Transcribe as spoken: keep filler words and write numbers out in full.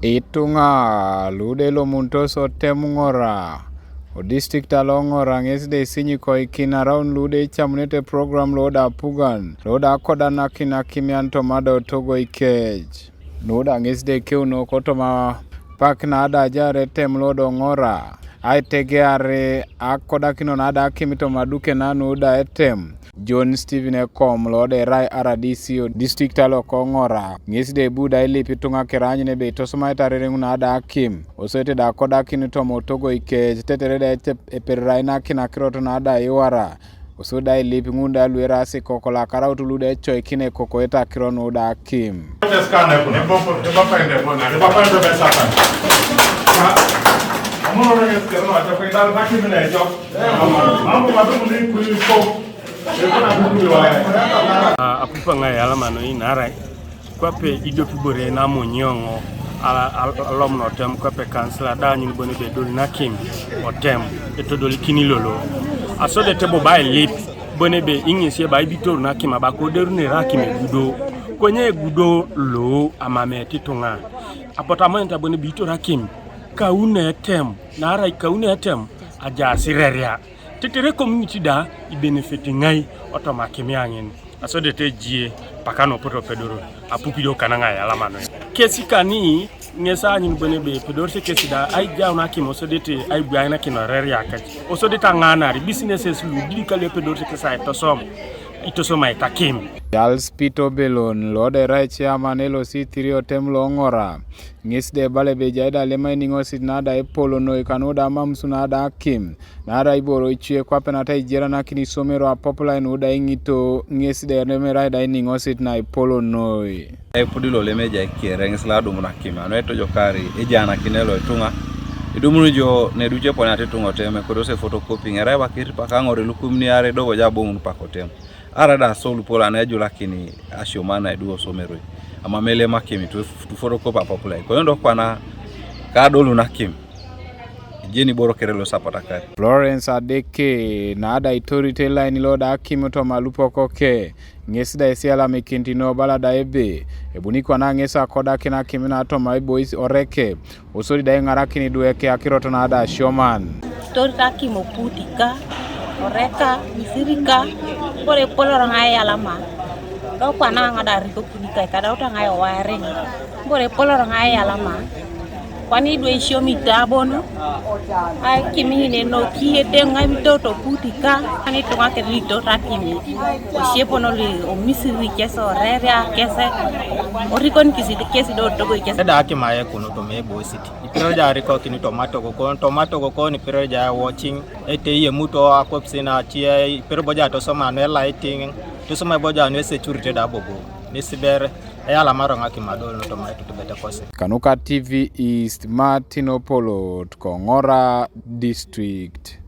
Ituŋa lude lomuntos otem Ŋora, o district alo Ŋora ŋes de sinyikoikin araun lude icamunete program lo da apugan lo da akodanakin akimian toma da otogo ikec. Lo da ŋes de keuno kotoma pak na da ajar etem lo do Ŋora, aitegear akodakino na da akim toma aduke na nu da etem. John Stephen Ekom lo da erai R D C o district alo ko Ŋora, ŋes de bu da ilip ituŋa keraanyun ebe itosomaete arereŋ na da akim, osoete da akodakin toma otogo ikec, tetere da ete-, epererainakin akirot na da iwara, oso da ilip ŋun da luerasi kokolak araut lu da ecoikin ekokoet akiro nu da akim. A, apupaŋ ayalama noi naarai kwape idopi ibore namonyoŋo a, a, alom notem kwape kansila da anyun bon ebe edol nakim otem etodolikini lolo. Asodete bobo ailip bon ebe iŋesi ebe aibitor nakim aba koderunere akim egudo, konye egudo lo amamete ituŋa. Apotu amonita bon ebe itor akim kaune etem, naarai kaune etem ajaas ireria. Tetere community da ibenefit ŋai otoma akimia ŋin. Asodete ejie paka nopoto opedoro apupi do kanaŋ ayalama noi. Kesi kani ŋes aanyun bon ebe epedorete kesi da aijaun akim, osodete aibuainakin oreria kec, osodete aŋaanar businesses lu didikali epedorete kesi aitosom, itosomai takim. Charles Peter Obelon lo da erai chairman L C three otem lo Ŋora, ŋes da ebala ebe ejai da alema iniŋosit na da epol noi kanu da amamus na da akim, naarai iboro ice kwape nata aijeranakin isomero apapulai nu da iŋito, ŋes da eremerai da iniŋosit na epol noi. Epudi lolem ejai kere ŋes lo adumun akim, anu etojokari ejaanakin lo ituŋa, idumuni jo neduce poniata ituŋa otem, ekotos efotokopi, ŋerai bakir paka aŋor ilukumin iare do boja aboŋun pakotem. Arai da so lupol ana ejulakin asioman na edu osomeroi, amam elem akim tu, tu photocopy apapulai. Konye do kwana kadolun akim, ejeni iboro kere lo sapatakar. Florence Adeke, na da itorite lain lo da akim toma lupok ke, ŋes da esialamikinit no bala da ebe, ebuni kwana ŋes akodakin akim na toma ibois oreke, osodi da iŋarakin idwe ke akirot na da asioman. Tori kakim oputika, oreka, misirika, bore epolor ŋai eyalama. Do kwana ŋa da arikokin kai kadauta ŋai owaring. Bore epolor ŋai eyalama. Kwani idwe isiomi tabon. Ai kimin enoki edeŋ ŋai mitoto oputika. Kwani ituŋa kere litoto akimi. Osiepono li omisiri kese oreria kese. Orikon kisi kesi do otogo kese. Eda akimaye kunu toma ebosit. Ipiror ja arikokin toma togo kon, toma togo kon ipiror ja watching. Ete iyemuto akopisi na atie, ipiror boja atosoma anu elaiting, tosoma boja anu esecurity da bobo. Nisiber, eyalamaro ŋakimadol no toma etutubete kosi. Kanuka T V East, Martin Opolot, ko Ŋora District.